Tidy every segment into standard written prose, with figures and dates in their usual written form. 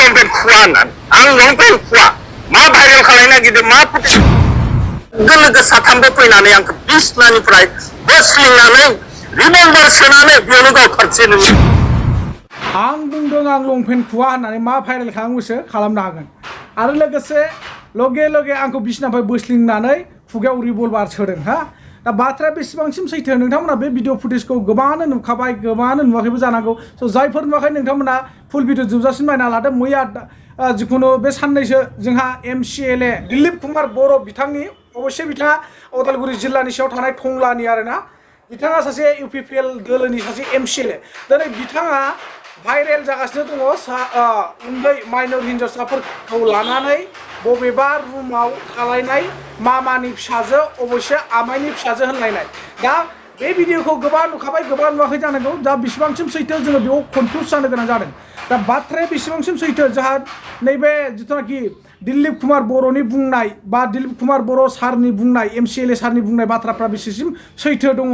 लंपेन्ट खुवा होननानै आं लंपेन्ट खुवा मा भाइरेल खालायनो नागिरदों मा लोगो साथामबो फैनानै आंखौ बिसनानिफ्राय बोस्लिंनानै रिमम्बार सोनानै बेयावनो गावथारसै नोङो आं बुंदों आं लंपेन्ट खुवा होननानै मा भाइरेल खालामोसो खालामनो हागोन आरो लोगोसे लगे लगे आंखौ बिसनानिफ्राय बोस्लिंनानै खुगायाव रिभल्भार सोदों हा दा बाथ्राया बेसेबांसिम सैथो नोंथांमोना बे भिडिअ फुटेजखौ गोबाङानो नुखाबाय गोबाङानो नुवाखैबो जानांगौ स' जायफोर नुवाखै नोंथांमोना फुल भिडिअ जोबजासिम नायना लादो मैया जिखुनु बे साननैसो जोंहा MCLA दिलीप कुमार बर' बिथांनि अबयसे बिथाङा उदालगुरि जिल्लानि सिङाव थानाय टंलानि आरोना बिथाङा सासे UPPL दोलोनि सासे MCLA दिनै बिथाङा भाइरेल जागासिनो दङ उन्दै माइनर हिन्जावसाफोरखौ लानानै बबेबा रुमाव थालायनाय मामानि फिसाजो अबयसे आमाइनि फिसाजो होनलायनाय दा बे भिडिअखौ गोबां नुखाबाय गोबां नुवाखै जानांगौ दा बेसेबांसिम सैथो जोङो बेयाव कनफ्युज जानो गोनां जादों दा बाथ्राया बेसेबांसिम सैथो जोंहा नैबे जिथुनाखि दिलीप कुमार बर'नि बुंनाय बा दिलीप कुमार बर' सारनि बुंनाय MCLA सारनि बुंनाय बाथ्राफ्रा बेसेसिम सैथो दङ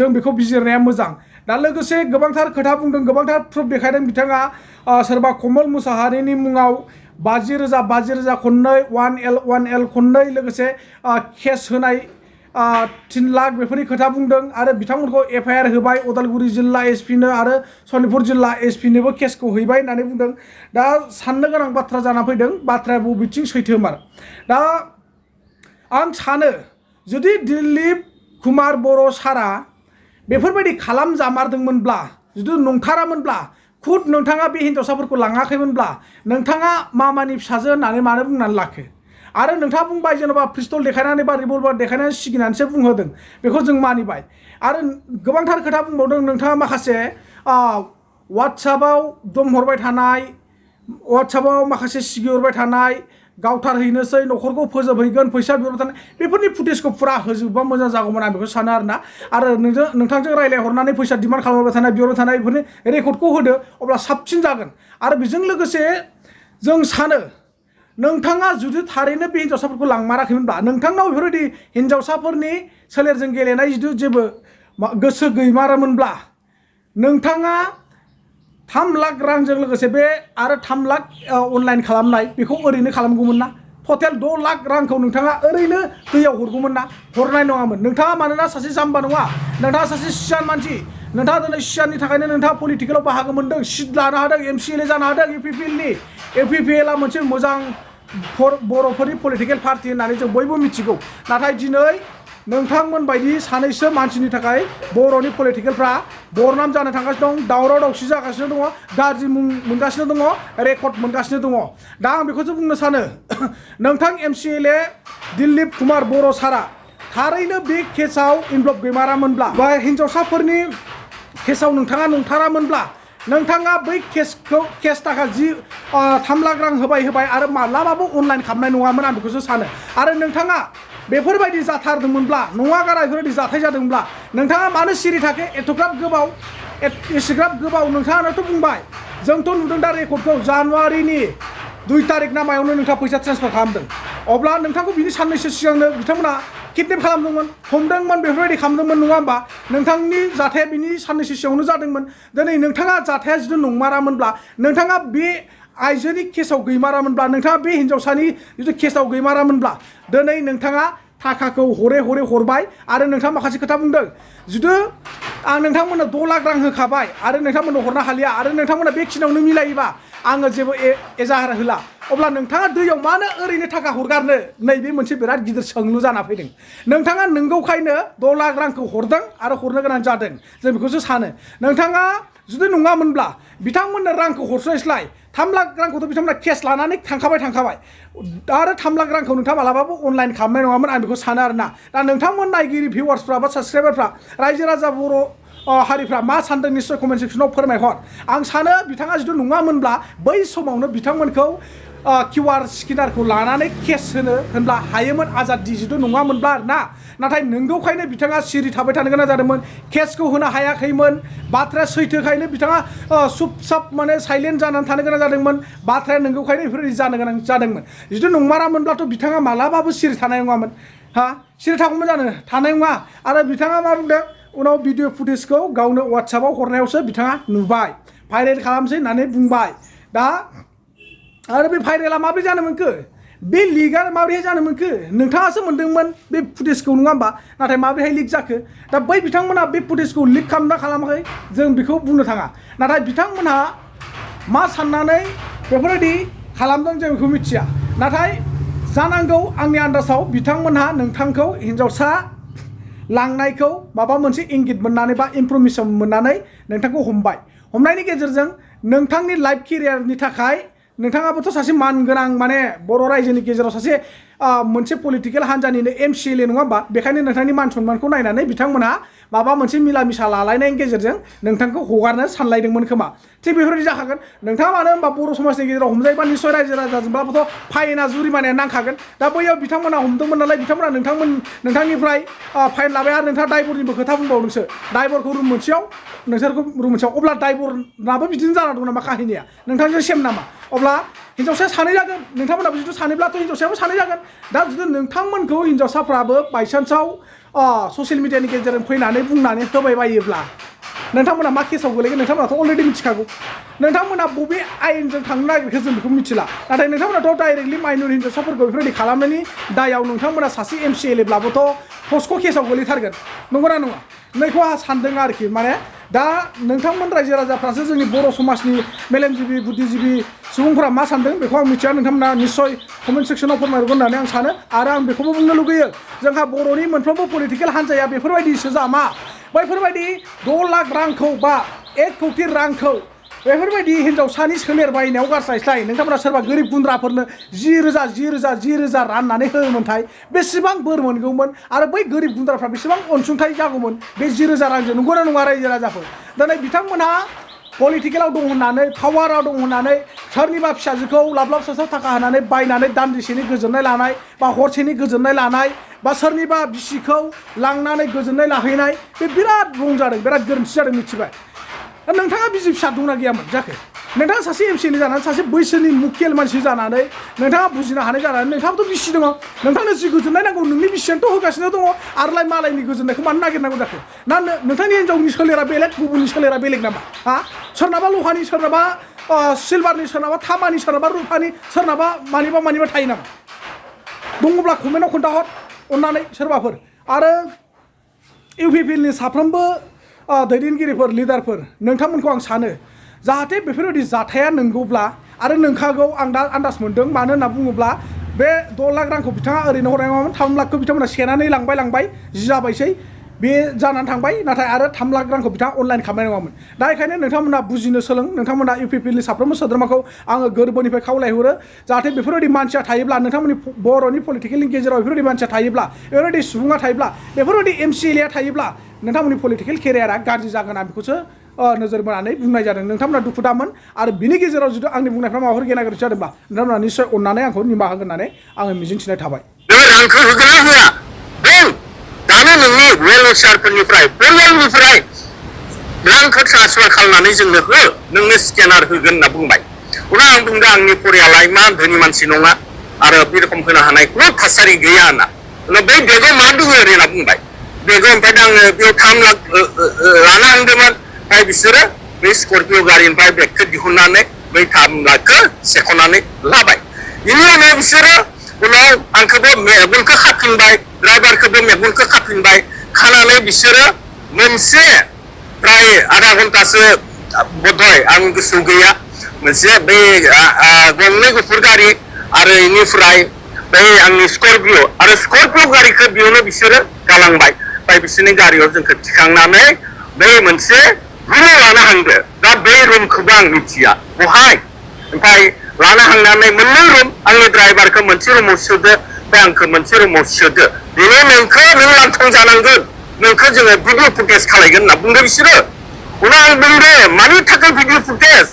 जों बेखौ बिजिरनाया मोजां दा लोगोसे गोबांथार खोथा बुंदों गोबांथार प्रुफ देखायदों बिथाङा सोरबा कमल मुसाहारिनि मुङाव 50,000 खननै 1L खननै लोगोसे केस होनाय 3 लाख बेफोरनि खोथा बुंदों आरो बिथांमोनखौ FIR होबाय उदालगुरि जिल्ला SP नो आरो सनितपुर जिल्ला SP नोबो केसखौ हैबाय होननानै बुंदों दा साननो गोनां बाथ्रा जाना फैदों बाथ्राया बबेथिं सैथोमार दा आं सानो जुदि दिलीप कुमार बर' सारा बेफोरबायदि खालामजामारदोंमोनब्ला जुदि नंथारामोनब्ला खुद नोंथाङा बे हिन्जावसाफोरखौ लाङाखैमोनब्ला नोंथाङा मामानि फिसाजो होननानै मानो बुंनानै लाखो आरो नोंथाङा बुंबाय जेनेबा पिस्तल देखायनानै बा रिभल्भार देखायनानै सिगिनानैसो बुंहोदों बेखौ जों मानिबाय आरो गोबांथार खोथा बुंबावदों नोंथाङा माखासे वाट्सएपआव दमहरबाय थानाय वाट्सएपआव माखासे सिगिहरबाय थानाय गावथारहैनोसै न'खरखौ फोजोबहैगोन फैसा बिहरबाय थानाय बेफोरनि फुटेजखौ फुरा होजोबबा मोजां जागौमोन आं बेखौ सानो आरोना आरो नोंथांजों रायलायहरनानै फैसा डिमान्ड खालामबाय थानाय बिहरबाय थानाय बेफोरनि रेकर्डखौ होदो अब्ला साबसिन जागोन आरो बेजों लोगोसे जों सानो नोंथाङा जुदि थारैनो बे हिन्जावसाफोरखौ लांमाराखैमोनब्ला नोंथांनाव बेफोरबायदि हिन्जावसाफोरनि सोलेरजों गेलेनाय जुदि जेबो गोसो गैमारामोनब्ला नोंथाङा 3 लाख रांजों लोगोसे बे आरो 3 लाख अनलाइन खालामनाय बेखौ ओरैनो खालामगौमोन ना टटेल 6 लाख रांखौ नोंथाङा ओरैनो दैयाव हरगौमोन ना हरनाय नङामोन नोंथाङा मानोना सासे जाम्बा नङा नोंथाङा सासे सियान मानसि नोंथाङा दिनै सियाननि थाखायनो नोंथाङा पलिटिकेलाव बाहागो मोनदों सिट लानो हादों MCLA जानो हादों UPPLआ मोनसे मोजां बर'फोरनि पलिटिकेल पार्टि होननानै जों बयबो मिथिगौ नाथाय दिनै नोंथांमोन बायदि सानैसो मानसिनि थाखाय बर'नि पलिटिकेलफ्रा बरनाम जानो थांगासिनो दं दावराव दावसि जागासिनो दङ गाज्रि मुं मोनगासिनो दङ रेकर्ड मोनगासिनो दङ दा आं बेखौसो बुंनो सानो नोंथां MCLA दिलीप कुमार बर' सारा थारैनो बे केसाव इनभल्भ गैमारामोनब्ला बा हिन्जावसाफोरनि केसाव नोंथाङा नंथारामोनब्ला नोंथाङा बै केस थाखा 3 लाख रां होबाय आरो माब्लाबाबो अनलाइन खालामनाय नङामोन आं बेखौसो सानो आरो नोंथाङा बेफोरबायदि जाथारदोंमोनब्ला नङा गारा बेफोरबायदि जाथाय जादोंब्ला नोंथाङा मानो सिरि थाखो एसेग्राब गोबाव नोंथाङानोथ' बुंबाय जोंथ' नुदों दा रेकर्डखौ जानुवारिनि 2 तारिख नामायावनो नोंथाङा फैसा ट्रेन्सफार खालामदों अब्ला नोंथांखौ बिनि साननैसो सिगांनो बिथांमोना किडनेप खालामदोंमोन हमदोंमोन बेफोरबायदि खालामदोंमोन नङा होमबा नोंथांनि जाथाया बिनि साननैसो सिगाङावनो जादोंमोन दिनै नोंथाङा जाथाया जुदि नंमारामोनब्ला नोंथाङा बे आइजोनि केसाव गैमारामोनब्ला नोंथाङा बे हिन्जावसानि जुदि केसाव गैमारामोनब्ला दिनै नोंथाङा थाखाखौ हरबाय आरो नोंथाङा माखासे खोथा बुंदों जुदि आं नोंथांमोननो 6 लाख रां होखाबाय आरो नोंथांमोननो हरनो हालिया आरो नोंथांमोना बेखिनियावनो मिलायोबा आङो जेबो एजाहार होला अब्ला नोंथाङा दैयाव मानो ओरैनो थाखा हरगारनो नैबे मोनसे बिराद गिदिर सोंलु जाना फैदों नोंथाङा नंगौखायनो 6 लाख रांखौ हरदों आरो हरनो गोनां जादों जों बेखौसो सानो नोंथाङा जुदि नङामोनब्ला बिथांमोननो रांखौ हरस्लायस्लाय 3 लाख रांखौथ' बिथांमोना केस लानानै थांखाबाय आरो 3 लाख रांखौ नोंथाङा मालाबाबो अनलाइन खालामनाय नङामोन आं बेखौ सानो आरोना दा नोंथांमोन नायगिरि भिउवार्सफ्रा बा साबस्क्राइबारफ्रा रायजो राजा बर' हारिफ्रा मा सानदों निश्चय कमेन्ट सेक्सनाव फोरमायहर आं सानो बिथाङा जुदि नङामोनब्ला बै समावनो बिथांमोनखौ QR स्केनारखौ लानानै केस होनब्ला हायोमोन आजादि जुदि नङामोनब्ला आरोना नाथाय नंगौखायनो बिथाङा सिरि थाबाय थानो गोनां जादोंमोन केसखौ होनो हायाखैमोन बाथ्राया सैथोखायनो बिथाङा चुपचाप माने साइलेन्ट जानानै थानो गोनां जादोंमोन बाथ्राया नंगौखायनो बेफोरबायदि जानो गोनां जादोंमोन जुदि नंमारामोनब्लाथ' बिथाङा मालाबाबो सिरि थानाय नङामोन सिरि थागौमोन जानो थानाय नङा आरो बिथाङा मा बुंदों उनाव भिडिअ फुटेजखौ गावनो वाट्सएपआव हरनायावसो बिथाङा नुबाय भाइरेल खालामसै होननानै बुंबाय दा आरो बे भाइरेला माब्रै जानो मोनखो बे लिकआ माब्रैहाय जानो मोनखो नोंथाङासो मोनदोंमोन बे फुटेजखौ नङा होमबा नाथाय माब्रैहाय लिक जाखो दा बै बिथांमोना बे फुटेजखौ लिक खालामना खालामाखै जों बेखौ बुंनो थाङा नाथाय बिथांमोनहा मा साननानै बेफोरबायदि खालामदों जों बेखौ मिथिया नाथाय जानांगौ आंनि आन्दाजाव बिथांमोनहा नोंथांखौ हिन्जावसा लांनायखौ माबा मोनसे इंगित मोननानै बा इनफरमेसन मोननानै नोंथांखौ हमबाय हमनायनि गेजेरजों नोंथांनि लाइफ केरियारनि थाखाय नोंथाङाबोथ' सासे मानगोनां माने बर' रायजोनि गेजेराव सासे मोनसे पलिटिकेल हान्जानिनो MCLA नङा होमबा बेखायनो नोंथांनि मान सन्मानखौ नायनानै बिथांमोनहा माबा मोनसे मिला मिसा लालायनायनि गेजेरजों नोंथांखौ हगारनो सानलायदोंमोन खोमा थिग बेफोरबायदि जाखागोन नोंथाङा मानो होनबा बर' समाजनि गेजेराव हमजायोबा निस्सय रायजो राजाजोंब्लाबोथ' फाइना जुरिमानाया नांखागोन दा बैयाव बिथांमोना हमदोंमोन नालाय बिथांमोना नोंथांनिफ्राय फाइन लाबाय आरो नोंथाङा दायबरनिबो खोथा बुंबावदोंसो दायबरखौ रुम मोनसेयाव नोंसोरखौ रुम मोनसेयाव अब्ला दायबरनाबो बिदिनो जाना दं नामा काहिनिया नोंथांजों सेम नामा अब्ला हिन्जावसाया सानै जागोन नोंथांमोनाबो जुदि सानैब्लाथ' हिन्जावसायाबो सानै जागोन दा जुदि नोंथांमोनखौ हिन्जावसाफ्राबो बायसान्सआव ससियेल मिडियानि गेजेरजों फैनानै बुंनानै होबाय बायोब्ला नोंथांमोना मा केसाव गोलैगोन नोंथांमोनाथ' अलरेडि मिथिखागौ नोंथांमोना बबे आयेनजों थांनो नागिरखो जों बेखौ मिथिला नाथाय नोंथांमोनाथ' डाइरेक्टलि माइनर हिन्जावसाफोरखौ बेफोरबायदि खालामनायनि दायाव नोंथांमोना सासे MCLAब्लाबोथ' पस्क' केसाव गोलैथारगोन नंगौना नङा नैखौ आंहा सानदों आरोखि माने दा नोंथांमोन रायजो राजाफ्रासो जोंनि बर' समाजनि मेलेमजिबि बुद्धिजिबि सुबुंफोरा मा सानदों बेखौ आं मिथिया नोंथांमोना निस्सय कमेन्ट सेक्सनाव फोरमायहरगोन होननानै आं सानो आरो आं बेखौबो बुंनो लुगैयो जोंहा बर'नि मोनफ्रोमबो पलिटिकेल हान्जाया बेफोरबायदिसो जामा बैफोरबायदि 6 लाख रांखौ बा 1 कौटि रांखौ बेफोरबायदि हिन्जावसानि सोलेर बायनायाव गारस्लायस्लाय नोंथांमोना सोरबा गोरिब गुन्द्राफोरनो 10,000 राननानै होयोमोनथाय बेसेबां बोर मोनगौमोन आरो बै गोरिब गुन्द्राफ्रा बेसेबां अनसुंथाइ जागौमोन बे 10,000 रांजों नंगौना नङा रायजो राजाफोर दिनै बिथांमोनहा पलिटिकेलाव दं होननानै पावाराव दं होननानै सोरनिबा फिसाजोखौ लाब लाब सासाव थाखा होनानै बायनानै दान्दिसेनि गोजोननाय लानाय बा हरसेनि गोजोननाय लानाय बा सोरनिबा बिसिखौ लांनानै गोजोननाय लाहैनाय बे बिराद रं जादों बिराद गोरोन्थि जादों मिथिबाय नोंथाङा बिसि फिसा दंना गैयामोन जाखो नोंथाङा सासे MCLA जानानै सासे बैसोनि मुखिल मानसि जानानै नोंथाङा बुजिनो हानाय जानानै नोंथाङाबोथ' बिसि दङ नोंथांनो जि गोजोननाय नांगौ नोंनि बिसियानोथ' होगासिनो दङ आरोलाय मालायनि गोजोननायखौ मानो नागिरनांगौ जाखो ना नोंथांनि हिन्जावनि सोलेरा बेलेग गुबुननि सोलेरा बेलेग नामा हा सोरनाबा लहानि सोरनाबा सिलभारनि सोरनाबा तामानि सोरनाबा रुफानि सोरनाबा मानिबा थायो नामा दङब्ला कमेन्टआव खोन्थाहर अननानै सोरबाफोर आरो UPPनि साफ्रोमबो दैदेनगिरिफोर लिडारफोर नोंथांमोनखौ आं सानो जाहाथे बेफोरबायदि जाथाया नंगौब्ला आरो नोंखागौ आं दा आन्दाज मोन्दों मानो होनना बुङोब्ला बे 6 लाख रांखौ बिथाङा ओरैनो हरनाय नङामोन 3 लाखखौ बिथांमोना सेनानै लांबाय जि जाबायसै बे जानानै थांबाय नाथाय आरो 3 लाख रांखौ बिथाङा अनलाइन खालामनाय नङामोन दा बेखायनो नोंथांमोना बुजिनो सोलों नोंथांमोना UPPनि साफ्रोमबो सोद्रोमाखौ आङो गोरबोनिफ्राय खावलायहरो जाहाथे बेफोरबायदि मानसिया थायोब्ला नोंथांमोननि बर'नि पलिटिकेलनि गेजेराव बेफोरबायदि मानसिया थायोब्ला बेफोरबायदि सुबुङा थायोब्ला बेफोरबायदि MCLA थायोब्ला नोंथांमोननि पलिटिकेल केरियारा गाज्रि जागोन आं बेखौसो नोजोर बोनानै बुंनाय जादों नोंथांमोना दुखु दामोन आरो बिनि गेजेराव जुदि आंनि बुंनायफ्रा माबाफोर गेना गोरोन्थि जादोंबा नोंथांमोना निस्सय अननानै आंखौ निमाहा होगोन होननानै आङो मिजिंथिनाय थाबाय रांखौ होगोन ना होआ दानो नोंनि वेलफेयारफोरनिफ्राय परियालनिफ्राय रांखौ ट्रान्सफार खालामनानै जोंनो हो नोंनो स्केनार होगोन होनना बुंबाय उनाव आं बुंदों आंनि परियाला इमान धोनि मानसि नङा आरो बे रखम होनो हानाय खुनु थासारि गैया होनना उनाव बै बेगाव मा दङ होनना बुंबाय बेगाव ओमफ्राय आङो बेयाव 3 लाख लाना हांदोंमोन ओमफ्राय बिसोरो बै स्कर्पिय' गारिनिफ्राय बेगखौ दिहुननानै बै 3 लाखखौ सेख'नानै लाबाय बेनि उनाव बिसोरो उनाव आंखौबो मेगनखौ खाफिनबाय ड्राइभारखौबो मेगनखौ खाफिनबाय खानानै बिसोरो मोनसे प्राय आधा घन्टासो बधय आं गोसोआव गैया मोनसे बै गंनै गुफुर गारि आरो बेनिफ्राय बै आंनि स्कर्पिय' आरो स्कर्पिय' गारिखौ बेयावनो बिसोरो गालांबाय ओमफ्राय बिसोरनि गारियाव जोंखौ थिखांनानै बै मोनसे रुमाव लाना हांदो दा बै रुमखौबो आं मिथिया बहाय ओमफ्राय लाना हांनानै मोननै रुम आंनि ड्राइभारखौ मोनसे रुमाव सोदो ओमफ्राय आंखौ मोनसे रुमाव सोदो बेनो नोंखौ नों लांथां जानांगोन नोंखौ जोङो भिडिअ फुटेज खालायगोन होनना बुंदों बिसोरो उनाव आं बुंदो मानि थाखाय भिडिअ फुटेज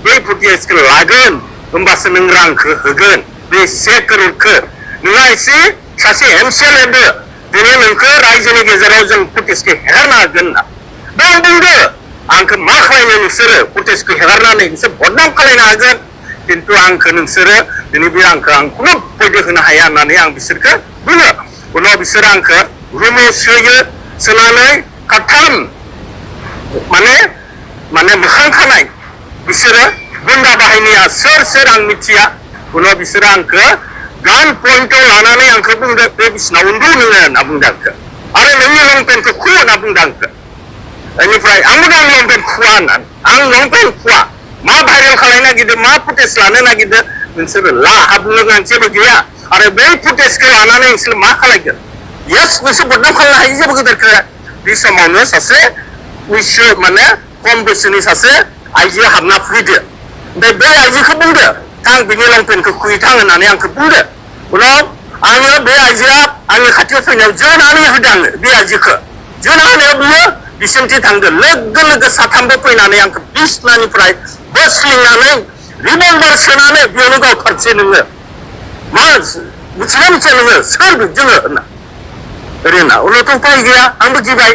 बे फुटेजखौ लागोन होमबासो नों रांखौ होगोन बे 1 करोड़खौ नोंहा एसे सासे MCLA दिनै नोंखौ रायजोनि गेजेराव जों फुटेजखौ हेगारनो हागोन होनना दा आं बुंदो आंखौ मा खालायनो नोंसोरो फुटेजखौ हेगारनानै नोंसोर बदनाम खालायनो हागोन खिन्थु आंखौ नोंसोरो दिनै बे आंखौ आं खुनु फैदो होनो हाया होननानै आं बिसोरखौ बुङो उनाव बिसोरो आंखौ रुमाव सोयो सोनानै खाथाम माने मोखां खानाय बिसोरो गुन्दा बाहायनाया सोर आं मिथिया उनाव बिसोरो आंखो गान पइन्टआव लानानै आंखो बुंदों बे बिसिनाव उन्दु नोङो होनना बुंदों आंखो आरो नोंनि लंपेन्टखौ खुवा होनना बुंदों आंखो बेनिफ्राय आं बुंदों आं लंपेन्ट खुवा होननानै आं लंपेन्ट खुवा मा भाइरेल खालायनो नागिरदों मा फुटेज लानो नागिरदों नोंसोरो ला बुंनो गोनां जेबो गैया आरो बे फुटेजखौ लानानै नोंसोर मा खालायगोन येस नोंसोर बदनाम खालामनो हायो जेबो गेदेरखौ बे समावनो सासे बैसो माने खम बैसोनि सासे आइजो हाबना फैदो ओमफ्राय बे आइजोखौ बुंदो थां बिनि लंपेन्टखौ खुयैथां होननानै आंखौ बुंदो उनाव आङो बे आइजोआ आंनि खाथियाव फैनायाव जोनानै होदों आङो बे आइजोखौ जोना होनायाव बियो बिसिमथि थांदो लोगो लोगो साथामबो फैनानै आंखौ बिसनानिफ्राय बोस्लिंनानै रिभल्भार सोनानै बेयावनो गावथारसै नोङो मा मिथिना मिथिया नोङो सोर जोङो होनना ओरै होनना उनावथ' उपाय गैया आंबो गिबाय